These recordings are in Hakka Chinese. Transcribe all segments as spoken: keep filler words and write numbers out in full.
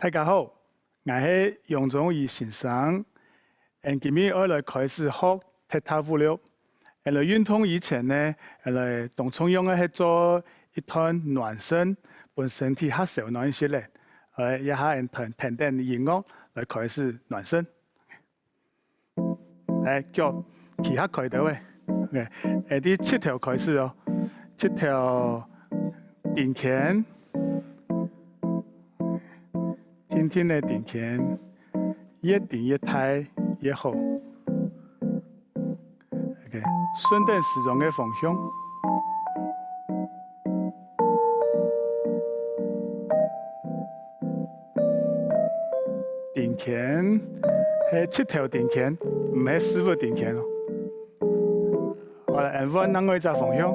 大家好，𠊎係楊宗緯先生。𠊎今日愛來開始學踢踏舞了。𠊎來運動以前呢，𠊎來當重要个係做一段暖身，分身體較燒暖一息咧。好，這下𠊎等聽等音樂來開始暖身。 來，腳企較開兜仔。OK，𠊎對膝頭開始哦，膝頭定絃，定定仔定絃，越定越大越好。OK，順等時鐘个方向。 定絃，係膝頭定絃，毋係屎朏定絃哦。好，來，𠊎等換另外一隻方向。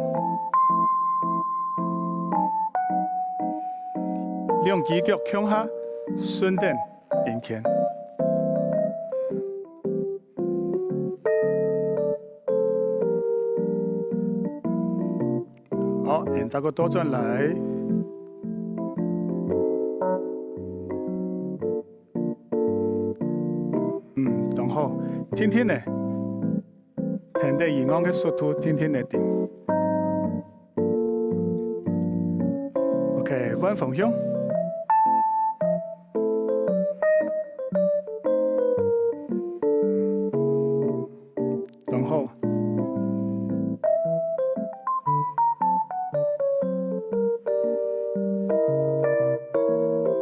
兩支腳共下，順等定絃。 好，𠊎等再過倒轉來。嗯，當好，定定仔，跈等音樂个速度，定定仔定。OK，換方向。 當好。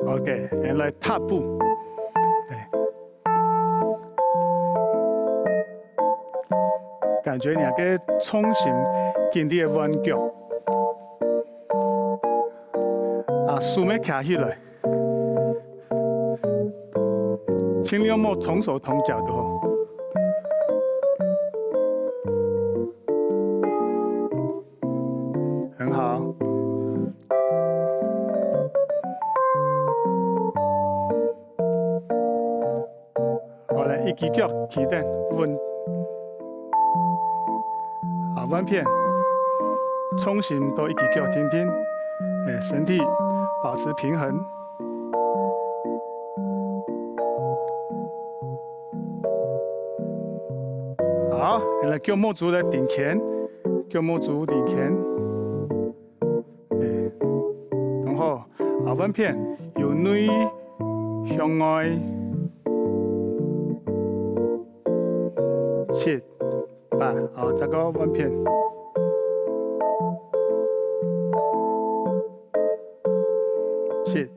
OK，𠊎等來踏步。對。感覺你个重心緊在換腳。啊，手愛擎起來。 盡量莫動手動腳就好。很好。好，來，一支腳企等，穩。 好，換片。重心到一支腳定定，欸，身體保持平衡。好，𠊎等腳目珠來定絃，腳目珠定絃。欸，當好。好，換片，由內向外。七、 八，好，再過換片。七、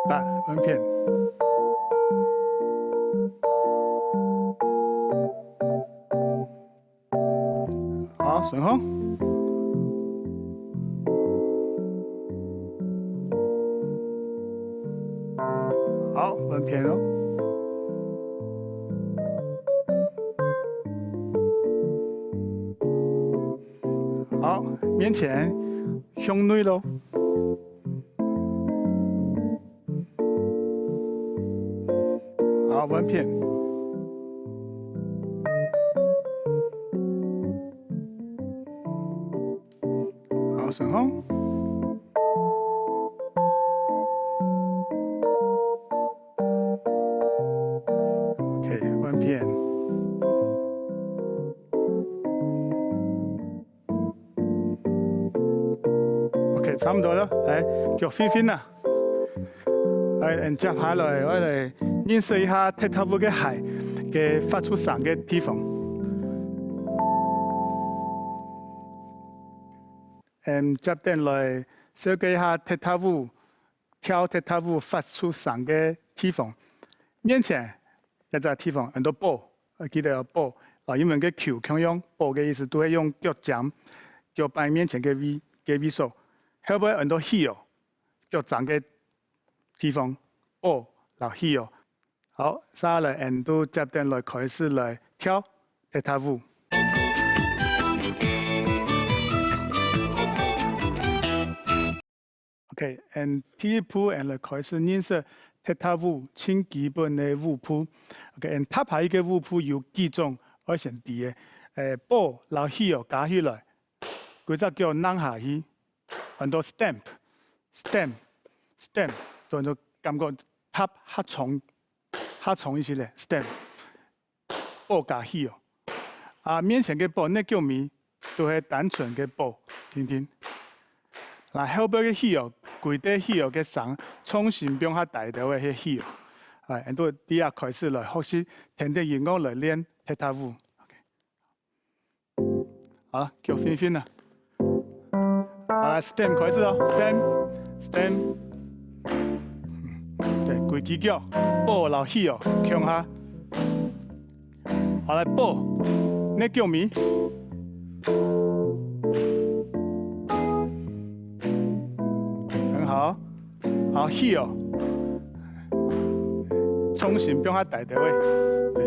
八，換片。好，順風。好，換片哦。 好，面前向內囉。好，換片。好，順風。 OK，換片。OK，差毋多了，來，腳㧒㧒啊。來，嗯，接下來，𠊎來認識一下踢踏舞个鞋个發出聲个地方。嗯，接等來紹介一下踢踏舞 跳踢踏舞發出聲个地方。面前這隻地方安到ball，愛記得愛ball，摎英文个球共樣，ball个意思都係用腳尖，腳擺面前个位，个位所。後背安到heel，腳踭个地方，ball摎heel。 好，續下來𠊎等就接等來開始來跳踢踏舞。OK，𠊎等第一步𠊎等來開始認識踢踏舞盡基本个舞步。OK，𠊎等踏下去个舞步有幾種，愛先知个。欸，ball摎heel加起來，歸隻腳躪下去，安到stamp，stamp，stamp，都安到感覺較重，較重一息仔，stem。寶加希哦。啊，面前个寶，你腳尾，都係單純个寶，定定。啊，後背个希哦，歸個希哦个聲，重新放下底頭个該希哦。哎，𫣆兜這下開始來學習，跈等音樂來練踢踏舞。 好，腳㧾㧾啊。好，來，stem開始哦，stem，stem。對，歸支腳，寶摎希哦，共下。好，來，寶，你腳尾。很好。 好，希哦。重心放下底頭位。對，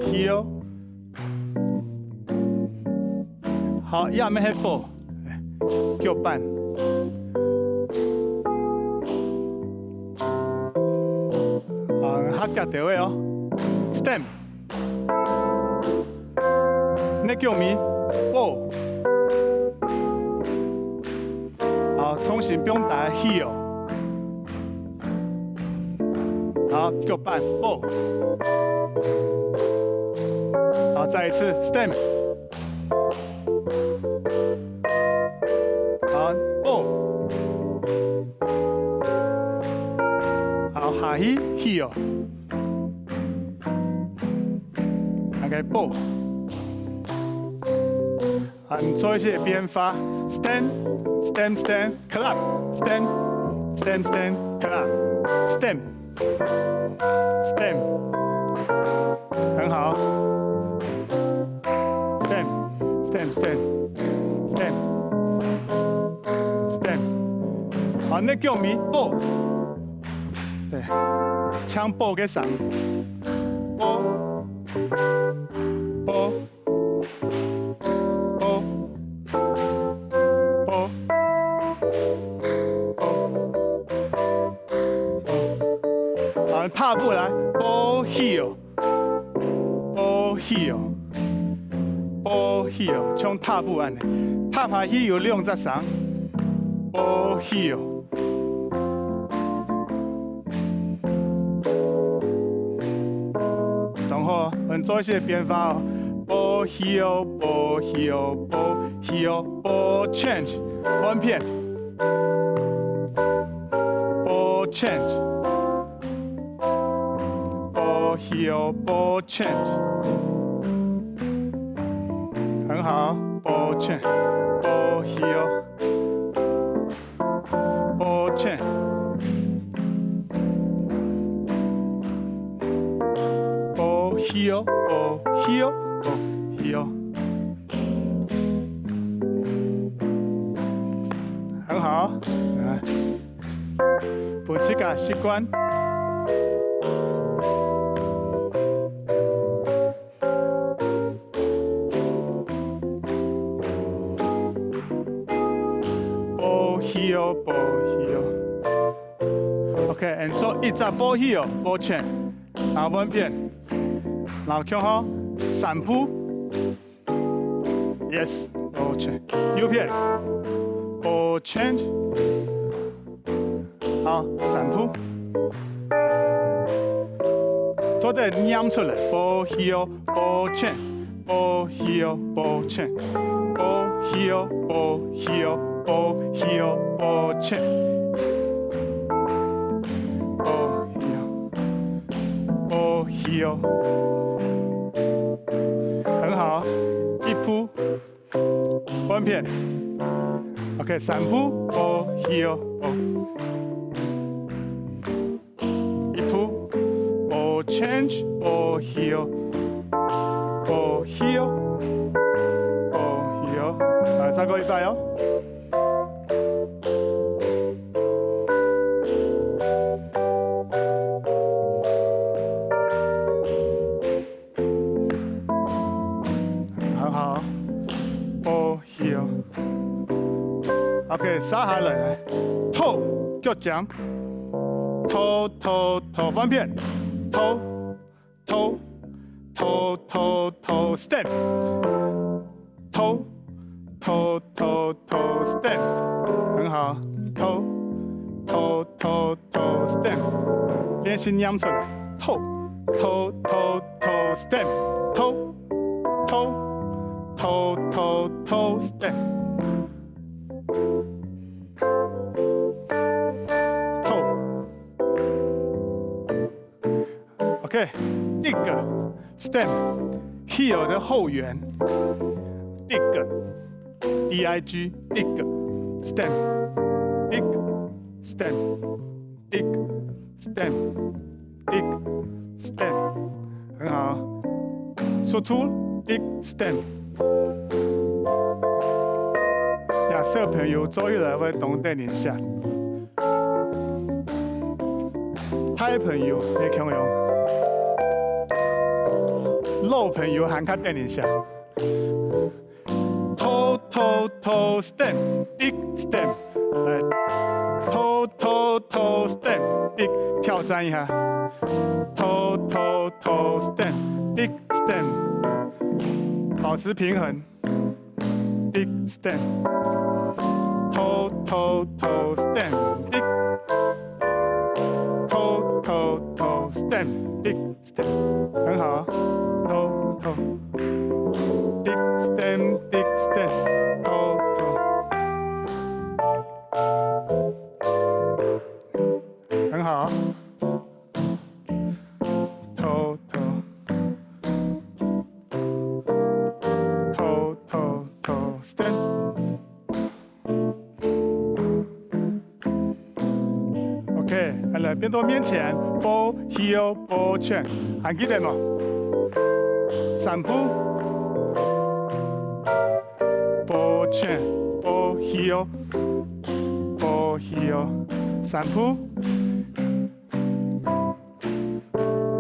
希哦。好，這面係寶，對，腳板。啊，較遽頭位哦。Stem。 你腳尾，寶。好，重心放大，希哦。好，腳板，寶。好，再一次，stem。好，寶。好，下去，希哦。 OK，寶。啊，做一息變化，stem，stem，stem，clap，stem，stem，stem，clap，stem，stem，很好。Stem，stem，stem，stem，stem。好，你腳尾，寶。 對，像寶个聲。寶，寶，寶，寶，寶。好，踏步來，寶希哦。 寶希哦，寶希哦，像踏步恁仔。踏下去有兩隻聲，寶希哦。同學，𫣆做一息變化哦。寶希哦，寶希哦，寶希哦，寶change，換片。寶change。 寶希哦，寶change。很好，寶change，寶希哦，寶change。寶希哦，寶希哦，寶希哦。很好，來。 分自家習慣。寶希哦，寶希哦。OK，𫣆做一隻寶希哦，寶change，然後換片，然後共下三步。 Yes，寶change。右片，寶change。好，三步。做得唸出來，寶希哦，寶change，寶希哦，寶change，寶希哦，寶希哦，寶希哦，寶change。寶希哦，寶希哦。 很好，一步，換片。OK，三步，寶希哦，寶。一步，寶change，寶希哦，寶希哦，寶希哦。來，再過一擺哦。 很好，寶希哦。OK，煞下來，頭，腳尖，頭，頭，頭，換片，頭，頭，頭，頭，頭，stem，頭，頭，頭，頭，stem，很好，頭，頭，頭，頭，stem。練習唸出來：toe，toe，toe，toe，stamp，toe，toe，toe，toe，toe，stamp，toe。OK，dig，stamp，heel的後緣，dig，D I G，dig，stamp，dig，stamp，dig。Stamp，dig，stamp，很好。Shoot two，dig，stamp。呀，小朋友做起來會當得人惜。大朋友也共樣，老朋友還較得人惜。 toe，toe，toe，stamp，dig，stamp。來，toe，toe，toe，stamp，dig。挑戰一下。toe，toe，toe，stamp，dig，stamp。保持平衡。dig，stamp。toe，toe，toe，stamp，dig。toe，toe，toe，stamp，dig。 Stamp，很好。toe toe，dig stamp，dig stamp，toe toe，很好。toe toe，toe toe toe，stamp。 OK，來，變到面前，ball heel ball change，還記得無？三步，ball change，ball heel，ball heel，三步，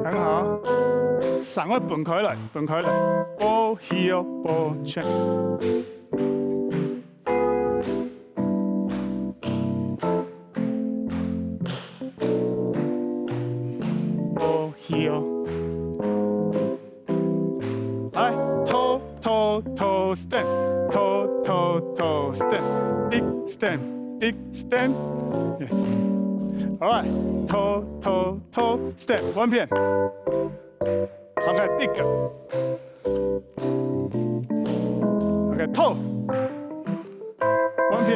很好。手愛分開來，分開來，ball heel ball change。 哦，heel。來，toe，toe，toe，stamp，toe，toe，toe，stamp，dig stamp，dig stamp。Yes。All right，toe，toe，toe，stamp，換片。 OK，dig。OK，toe。換片。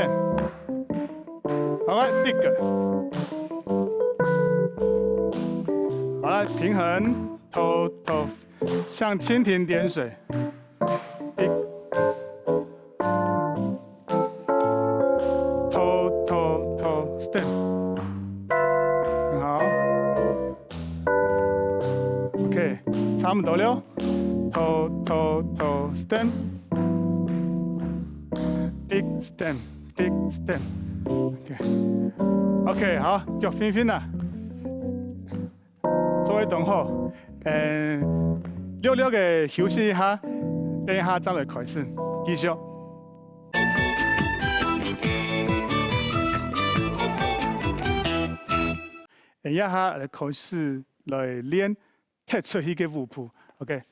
OK，dig。好，來，平衡，toe，toe，像蜻蜓點水。Dig。 toe，toe，toe，stamp。很好。OK，差不多了。toe，toe，toe，stamp。Dig stamp，dig stamp。OK。OK，好，腳㧡㧡啊。 做得當好。嗯，略略个休息一下，等一下再來開始，繼續。等一下來開始來練踢出去个舞步，OK？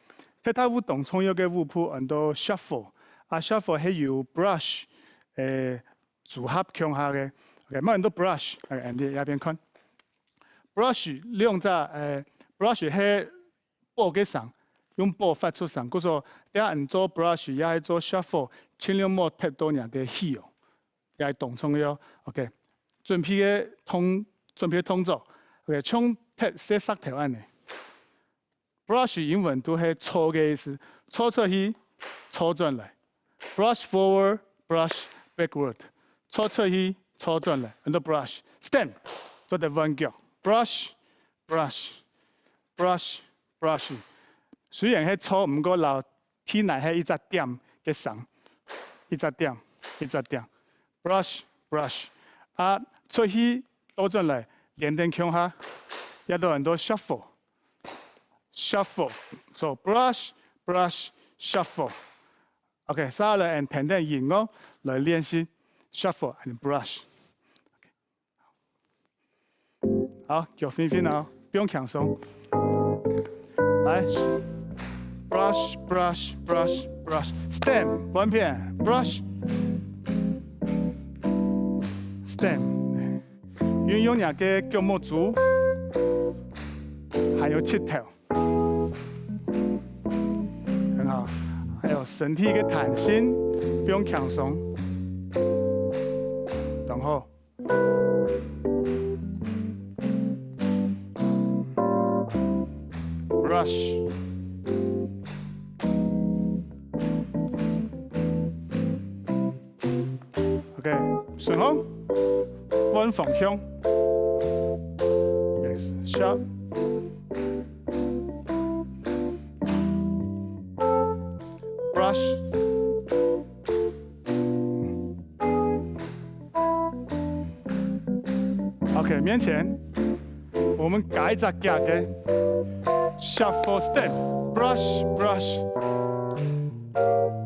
踢踏舞當重要个舞步，安到shuffle。啊，shuffle係由brush，誒，組合共下个。OK，莫安到brush，OK，恁樣這片看。 brush兩隻，誒，brush係波个聲，用波發出聲。故所，這下你做brush也係做shuffle，盡量莫踢到若个heel，也係當重要。OK，準備个動，準備个動作，OK，像踢細石頭恁樣。brush英文都係搓个意思，搓出去，搓轉來。brush forward，brush backward，搓出去，搓轉來，安到brush。stamp，做得換腳，brush， brush，brush，brush。雖然係搓，毋過摎地泥係一隻點个聲，一隻點，一隻點。brush，brush。啊，出去倒轉來，連等共下，也都安到shuffle，shuffle。So brush，brush，shuffle。OK，接下來，𠊎等聽聽音樂來練習shuffle and brush。 好，腳㧡㧡哦，放輕鬆。來，brush，brush，brush，brush，stamp，換片，brush，stamp，運用若个腳目珠。還有膝頭。很好，還有身體个彈性，放輕鬆。然後，brush。OK，順風，換方向。Yes，sharp。Brush。OK，面前，我們加一隻腳个shuffle step，brush，brush。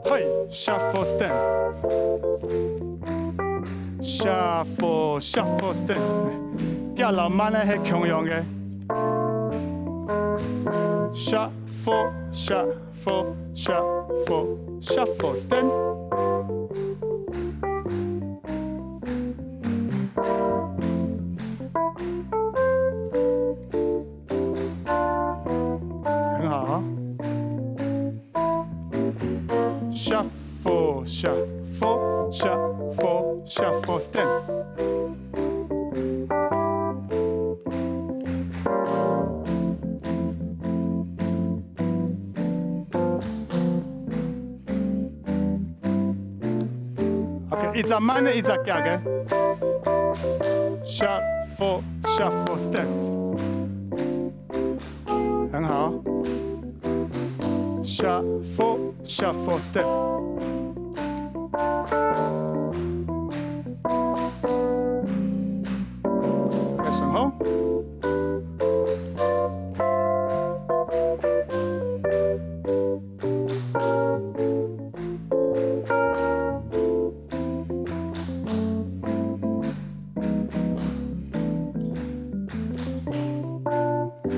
嘿，shuffle step。Shuffle，shuffle step。腳摎慢个係共樣个。Shuffle，shuffle，shuffle，shuffle step。很好。 Shuffle，shuffle，shuffle，shuffle step。OK，一隻慢个，一隻遽个。Shuffle，shuffle step。 很好。Shuffle，shuffle step。再順風。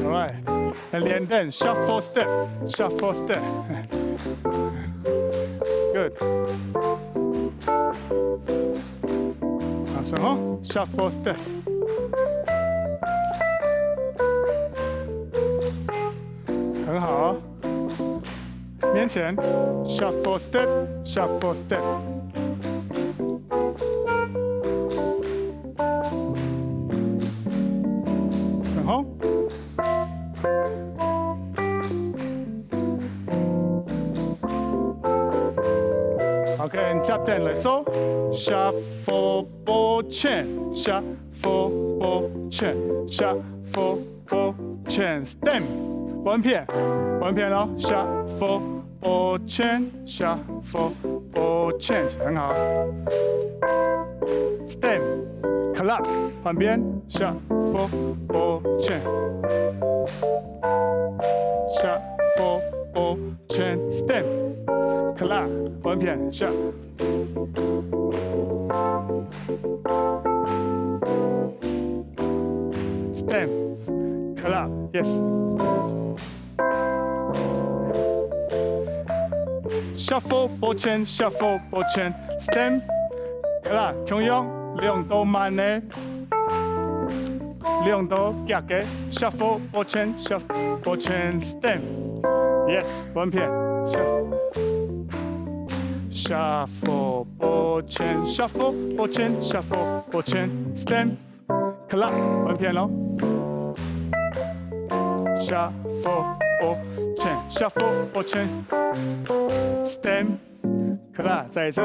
Alright，連等，shuffle step，shuffle step。Good。好，順風，shuffle step。很好哦。 面前，shuffle step，shuffle step。順風。OK，接等來做shuffle保證，shuffle保證，shuffle 保證，stamp，換片，換片哦，shuffle，保證，shuffle，保證，很好。Stamp，clap，換片，shuffle，保證，shuffle，保證，stamp，clap，換片，shuffle。 Stamp，clap，yes。Shuffle，保證，shuffle，保證，stamp，clap，共樣，兩到慢个，兩到遽个，shuffle，保證，shuffle，保證，stamp，yes，換片，shuffle。 Shuffle，保證，shuffle，保證，shuffle，保證，stamp，clap，換片咯。Shuffle，保證，shuffle，保證，stamp，clap，再一次。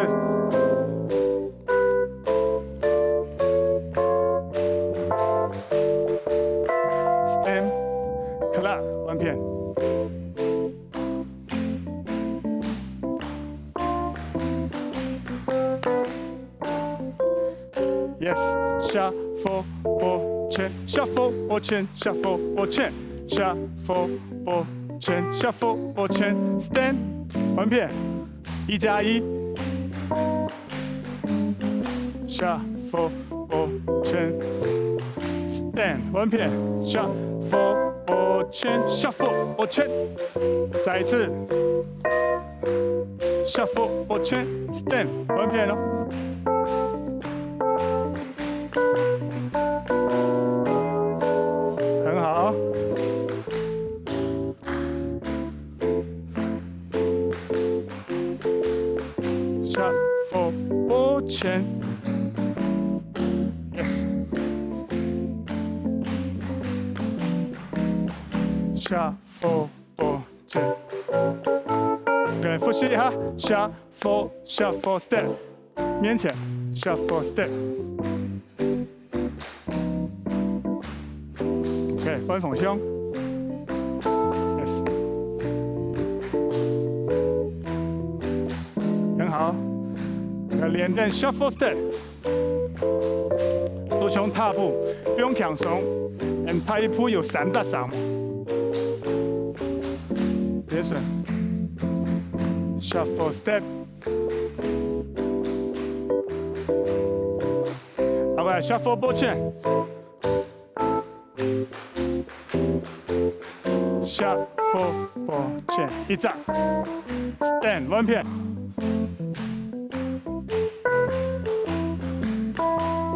Stamp，clap，換片。 Yes，shuffle，保證，shuffle，保證，shuffle，保證，shuffle，保證，shuffle，保證，stamp，換片，一加一。Shuffle，保證，stamp，換片，shuffle，保證，shuffle，保證，再一次。 Shuffle，保證，stamp，換片咯。很好。，shuffle ball change。OK，複習一下，shuffle shuffle step，面前，shuffle step。OK，換方向。Yes，很好。要練點shuffle step。 都像踏步，放輕鬆，嗯，踏一步有三隻聲。Listen，shuffle step。好，來，shuffle ball change。 Shuffle ball change，一隻。Stand，換片。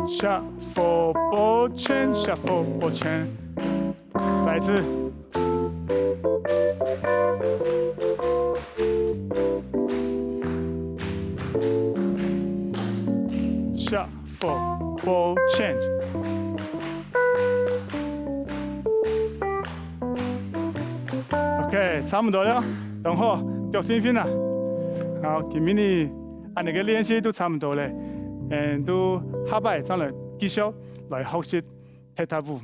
Shuffle ball change，shuffle ball change。再一次。Shuffle ball change。OK，差毋多了，同學，腳㧡㧡啊。好，今晡日恁呢个練習都差毋多咧，嗯，都下擺正來繼續來學習踢踏舞。